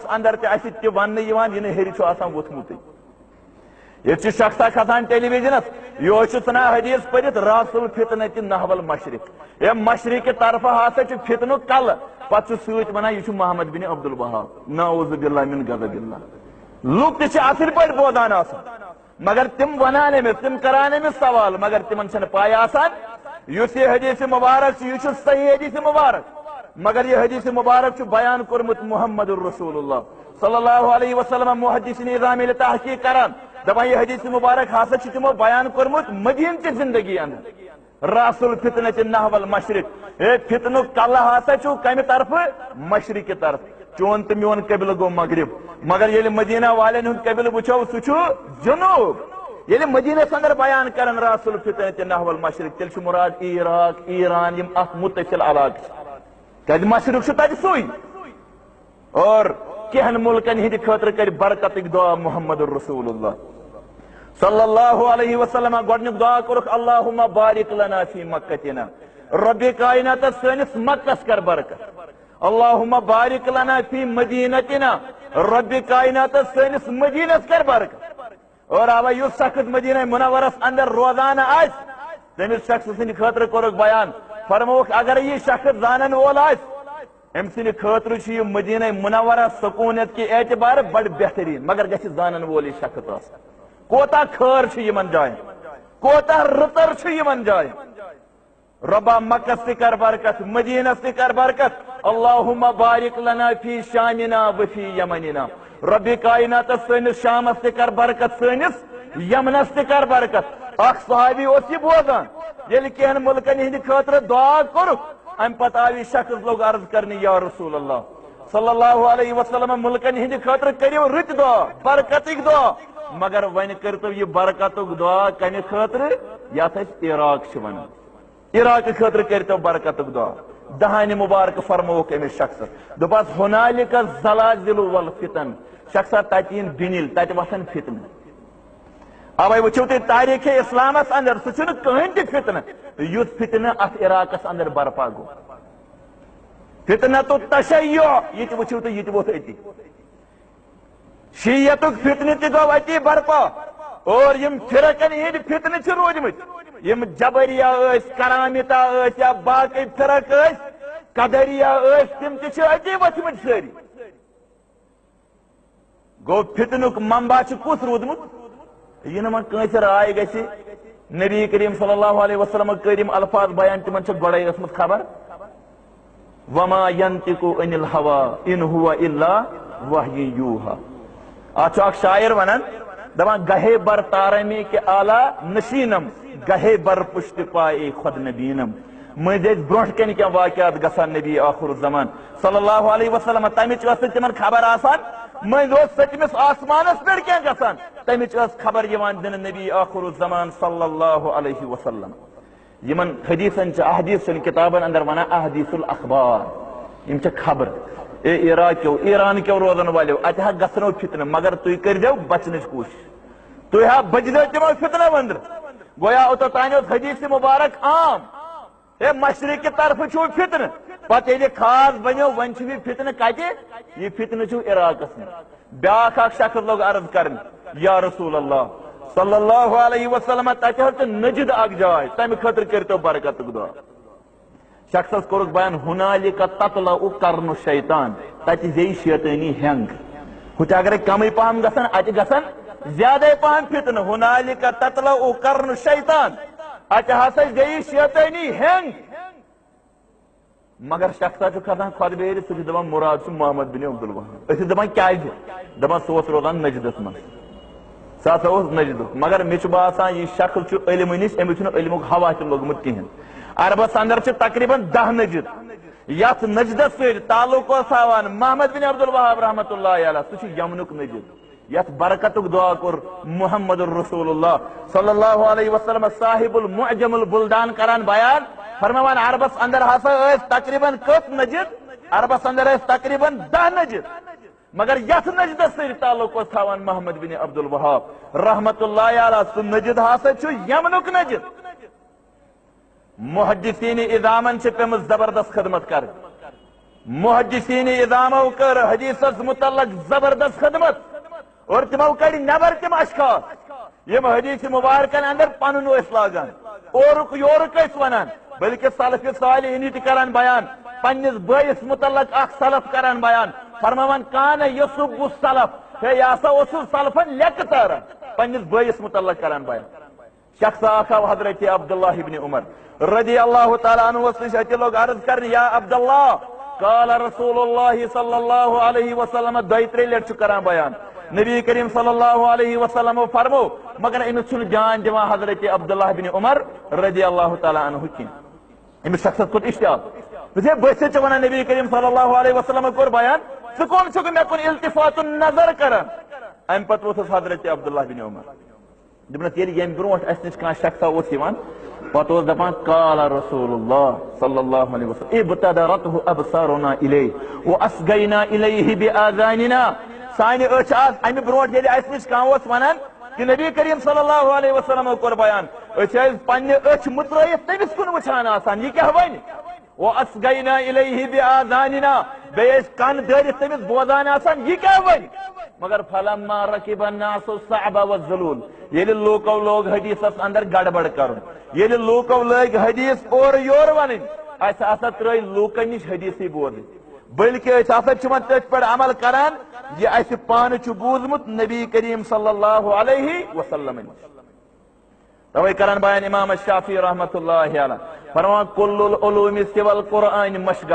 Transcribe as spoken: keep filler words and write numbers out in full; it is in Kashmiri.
اندر تہِ اسہِ تہِ وننہٕ یِوان، یہِ نہٕ ہیٚرِ چھُ آسان ووٚتھمُتٕے۔ ییٚتہِ چھُ شخصا کھسان ٹیلی ویژنس، یہِ چھُ ژھٕنان حدیث پٔرِتھ، رأس الفتنة نحو المشرق۔ ہے، مشرق کہِ طرفہٕ ہسا چھُ فتنُک کلہٕ، پتہٕ چھُ سۭتۍ ونان، یہِ چھُ محمد بن عبد الوہاب، نعوذ باللہ من غضب اللہ۔ لُکھ تہِ چھِ اصٕل پٲٹھۍ بوزان آسان، مگر تِم ونان أمِس، تِم کران أمِس سوال، مگر تِمن چھنہٕ پاے آسان یُس یہِ حدیث مبارک چھُ، یہِ چھُ صحیح حدیث مبارک، مگر یہِ حدیث مبارک چھُ بیان کوٚرمُت محمد رسول اللہ صلی اللہ علیہ وسلم۔ محدثین عظام ییٚلہِ تحقیق کران، دپان، یہِ حدیث مبارک ہسا چھُ تِمو بیان کوٚرمُت مدینہ چہِ زندگی اندر۔ رأس الفتنة نحو المشرق۔ ہے، فتنُک کلہٕ ہسا چھُ کمہِ طرفہٕ؟ مشرق کہِ طرفہٕ۔ چون تہٕ میون قبلہٕ گوٚو مغرب، مگر ییٚلہِ مدینہ والٮ۪ن ہُنٛد قبلہٕ وٕچھو، سُہ چھُ جنوب۔ ییٚلہِ مدینس اندر بیان کرن رأس الفتنة نحو المشرق، تیٚلہِ چھُ مراد عراق، ایران، یِم اتھ متصل علاقہٕ چھِ۔ کیازِ مشرق چھُ تتہِ سُے۔ اور کینٛہن ملکن ہٕنٛدِ خٲطرٕ کرِ برکتٕکۍ دعا محمد رسول اللہ صلی اللہ علیہ وسلم۔ گۄڈنیُک دعا کوٚرُکھ، اللہم بارک لنا فی مکتنا۔ رب کائناتس سٲنِس مکس کر برکت۔ اللہم بارک لنا فی مدینتنا۔ رب کائناتس سٲنِس مدینس کر برکت۔ اور اوے یُس شخص مدینہ منورس اندر روزان آسہِ، تٔمِس شخص سٕنٛدِ خٲطرٕ کوٚرُکھ بیان، فرمووُکھ، اگر یہِ شخص زانن وول آسہِ، أمۍ سٕنٛدِ خٲطرٕ چھُ یہِ مدینہ منورہ سکوٗنیت کہِ اعتبارٕ بڑٕ بہتریٖن، مگر گژھِ زانن وول یہِ شخص آسُن۔ کوتاہ خٲر چھُ یِمن جاین، کوتاہ رٕژر چھُ یِمن جاین۔ رۄبا مکس تہِ کر برکت، مدینس تہِ کر برکت۔ اللہم بارک لنا فی شامنا و فی یمننا۔ رۄبِ کائناتس سٲنِس شامس تہِ کر برکت، سٲنِس یمنس تہِ کر برکت۔ اکھ صحابی اوس یہِ بوزان، ییٚلہِ کینٛہن ملکن ہٕنٛدِ خٲطرٕ دعا کوٚرُکھ، امہِ پتہٕ آو یہِ شخص، لوٚگ عرض کرنہِ، یا رسول اللہ صلی اللہ علیہ وسلم، ملکن ہٕنٛدِ خٲطرٕ کٔرِو رٕتۍ دعا، برکتٕکۍ دعا، مگر وۄنۍ کٔرۍتو یہِ برکتُک دعا کمہِ خٲطرٕ؟ یتھ أسۍ عراق چھِ ونان۔ عراق خٲطرٕ کٔرۍتو برکتُک دعا۔ دہانِ مبارک فرمووُکھ أمِس شخصس، دوٚپہس، ہنالک الزلازل والفتن۔ شخصا، تتہِ یِن بِنِل، تتہِ وۄتھن فتنہٕ۔ اوے وٕچھِو تُہۍ تاریخ اسلامس اندر، سُہ چھُنہٕ کٕہٕنۍ تہِ فتنہٕ یُتھ فتنہٕ اتھ عراقس اندر برپا گوٚو۔ فتنہ التشیع، یہِ تہِ وٕچھِو تُہۍ، یہِ تہِ ووٚتھ أتی۔ شیعتُک فتنہٕ تہِ گوٚو اتی برپا، اور یِم فرقن ہٕنٛدۍ فتنہٕ چھِ روٗدۍمٕتۍ، یِم جبریہ ٲسۍ، کرامتہ ٲسۍ یا باقٕے فرق ٲسۍ، قدریہ ٲسۍ، تِم تہِ چھِ اتی ؤتھمٕتۍ سٲری۔ گوٚو، فتنُک منبع چھُ کُس روٗدمُت؟ یہِ نہٕ وۄنۍ کٲنٛسہِ راے گژھِ۔ نبی کریم صلی اللہ علیہ وسلم کٔرۍ یِم الفاظ بیان، تِمن چھِ گۄڈے ٲسمٕژ خبر۔ وما ينطق عن الهوى ان هو الا وحي يوحى۔ اتھ چھُ اکھ شاعر ونان، دپان، گہے بر طارمی کے اعلیٰ نشینم، گہے بر پشت پائے خود نبینم۔ مٔنٛزۍ ٲسۍ برونٛٹھ کنہِ کینٛہہ واقعات گژھان نبی آخر الزمان صلی اللہ علیہ وسلم، تمِچ ٲس نہٕ تِمن خبر آسان۔ مٔنٛزۍ اوس سٔتمِس آسمانس پٮ۪ٹھ کینٛہہ گژھان، تمِچ ٲس خبر یِوان دِنہٕ نبی آخر الزمان صلی اللہ علیہ وسلم۔ یِمن حدیثن چھِ، احادیث چھِ کتابن اندر ونان احادیث الاخبار۔ یِم چھِ خبر۔ اے عراق کیو، ایران کیو روزن والٮ۪و، اتہِ ہا گژھنو فتنہٕ، مگر تُہۍ کٔرۍزیو بچنٕچ کوٗشش۔ تُہۍ ہا بچزیو تِمو فتنہٕ أنٛدرٕ۔ گویا اوٚتتھ تام اوس حدیث مبارک عام۔ ہے، مشرق کہِ طرفہٕ چھُو فتنہٕ، پتہٕ ییٚلہِ خاص بنیو، وۄنۍ چھُ یہِ فتنہٕ کتہِ؟ یہِ فتنہٕ چھُ عراقس منٛز۔ بیاکھ اکھ شخص لوٚگ عرض کرنہِ، یا رسول اللہ صلی اللہ علیہ وسلم، تتہِ حظ چھِ نجد اکھ جاے، تمہِ خٲطرٕ کٔرۍتو برکتُک دعا۔ شخصس کوٚرُکھ بیان، ہنالک تطلع قرن الشیطان، تتہِ زیٚیہِ شیطٲنی ہینگ۔ ہُتہِ اگرے کمٕے پہم گژھن، اتہِ گژھن زیادے پہم فتنہٕ۔ ہنالک تطلع قرن الشیطان، اتہِ ہسا زیٚیہِ شیطٲنی ہینگ۔ مگر شخصا چھُ کھسان خۄد بیرِ، سُہ چھُ دپان، مراد چھُ محمد بن عبدالوہاب۔ أسۍ چھِ دپان، کیازِ؟ دپان، سُہ اوس روزان نجدس منٛز۔ سُہ ہسا اوس نجدُک۔ مگر مےٚ چھُ باسان، یہِ شخص چھُ علمہٕ نِش، أمِس چھُنہٕ علمُک ہوا تہِ لوٚگمُت کِہینۍ۔ عربس اندر چھِ تقریباً دَہ نجد۔ یتھ نجدس سۭتۍ تعلق اوس تھاوان محمد بن عبدالوہاب رحمۃ اللہ علیہ، سُہ چھُ یمنُک نجد۔ یتھ برکتُک دعا کوٚر محمد رسول اللہ صلی اللہ علیہ وسلم، صاحب المعجم البلدان، کران بیان، فرماوان، عربس اندر ہسا ٲسۍ تقریباً کٔژ نجد؟ عربس اندر ٲسۍ تقریباً دَہ نجد۔ مگر یتھ نجدس سۭتۍ تعلق اوس تھاوان محمد بن عبدالوہاب رحمۃ اللہ علیہ، سُہ نجد ہسا چھُ یمنُک نجد۔ محدثین عظامن چھِ پیمٕژ زبردست خدمت کرٕنۍ۔ محدثین عظامو کٔر حدیثس متعلق زبردست خدمت اور تِمو کڑ نٮ۪بر تِم اشخاص، یِم حدیث مبارکن اندر پنُن ٲسۍ لاگان، اورُک یورُک ٲسۍ ونان، بلکہ سلف صالحینی تہِ کران بیان، پننِس بٲیِس متعلق اکھ سلف کران بیان، فرماوان، کان یسب السلف، ہے، یہِ ہسا اوسُس سلفن لیٚکہٕ تاران، پننِس بٲیِس متعلق کران بیان۔ شخص اکھ آو حضرت عبداللہ ابن عمر رضی اللہ تعالیٰ عنہ نِش، اَتہِ لوٚگ عرض کرنہِ، یا عبداللہ، قال رسول اللہ صلی اللہ علیہ وسلم، دۄیہِ ترٛیٚیہِ لٹہِ چھُ کران بیان، نبی کریم صلی اللہ علیہ وسلم فرمو، مگر أمِس چھُنہٕ دیان دِوان حضرت عبداللہ ابن عمر رضی اللہ تعالیٰ عنہ کینٛہہ۔ أمِس شخصس کھوٚت اشتعال۔ دوٚپُس، ہے، بہٕ چھُسے ژےٚ ونان، نبی کریم صلی اللہ علیہ وسلم کوٚر بیان، ژٕ کون چھُکھ مےٚ کُن التفات النظر کران؟ امہِ پتہٕ ووٚتھُس حضرت عبداللہ بن عمر۔ دوٚپنس، ییٚلہِ ییٚمہِ برونٛٹھ اسہِ نِش کانٛہہ شخصا اوس یِوان، پتہٕ اوس دپان، قال رسول اللہ صلی اللہ علیہ وسلم، ابتدرته ابصارنا الیہ واسغینا الیہ باذاننا۔ سانہِ أچھ آسہٕ امہِ برونٛٹھ، ییٚلہِ اسہِ نِش کانٛہہ اوس ونان کہِ نبی کریم صلی اللہ علیہ وسلم کوٚر بیان، أسۍ ٲسۍ پننہِ أچھ مُترٲیِتھ تٔمِس کُن وٕچھان آسان، یہِ کیٛاہ ونہِ؟ واسغینا الیہ باذاننا، بیٚیہِ ٲسۍ کن دٲرِتھ تٔمِس بوزان آسان، یہِ کیٛاہ ونہِ؟ مگر فلما رکب الناس الصعب والذلول، ییٚلہِ لوٗکو لوگ حدیثس اندر گڑبڑ کرُن، ییٚلہِ لوٗکو لٲگۍ حدیث اورٕ یورٕ ونٕنۍ، اسہِ ہسا ترٲے لوٗکن نِش حدیثٕے بوزٕنۍ، بلکہِ أسۍ ہسا چھِ وۄنۍ تٔتھۍ پٮ۪ٹھ عمل کران، یہِ اسہِ پانہٕ چھُ بوٗزمُت نبی کریم صلی اللہ علیہ وسلم نِش۔ توے کران بیان امام الشافعی رحمۃ اللہ علیہ، فرمان، کل العلوم سوى القرآن مشغلہ۔